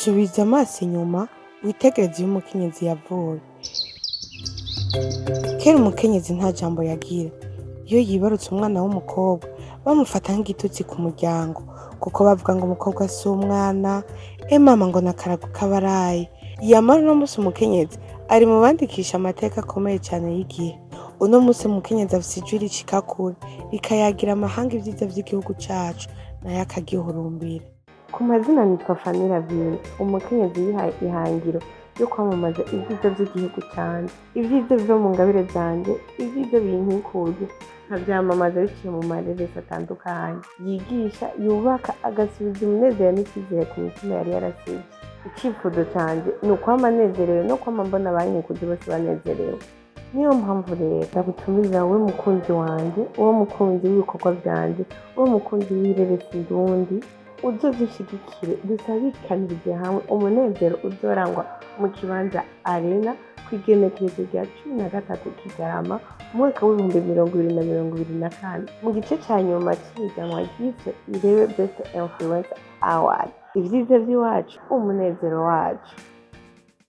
Subiza amaso inyuma witegereze iyo umukenyezi yavuye. Kera umukenyezi nta jambo yagira. Iyo yibarutse umwana w'umukobwa, bamufata nk'igitutsi ku muryango, kuko bavuga ngo umukobwa si umwana, e mama, ngo nakarago k'abarayi. Yamara uno musi umukenyezi ari mu bandikisha amateka akomeye cane y'igihe. Uno musi umukenyezi afise ijwi ricika kure, rikayagira amahanga ivyiza vy'igihugu cacu, nayo akagihurumbira. Ku mazina nitwa Fanny Lavine, umukenyezi yihaye ihangiro ryo kwamamaza ibyiza by'igihugu canje, ibyiza biva mu ngabire zanje, ibyiza binkikuje, nkavyamamaza biciye mu mareresi atandukanye yigisha, yubaka, agasubiza umunezero n'icyizere ku mitima yari yarasivye. Icifuzo canje ni ukwama nezerewe no kwama mbona abankikuje bose banezerewe. Niyo mpamvu rero ndagutumiza, wowe mukunzi wanje, uwo mukunzi w'ibikorwa vyanje, uwo mukunzi w'ireresi ndundi, uzodushigikire, dusabikanirize hamwe umunezero uzorangwa mu kibanza Arena ku igenekerezo rya 13 Kigarama umwaka w'2024, mu gice ca nyuma c'ihiganwa ryiswe Irebe Best Influencer Award. Ivyiza vy'iwacu, umunezero wacu.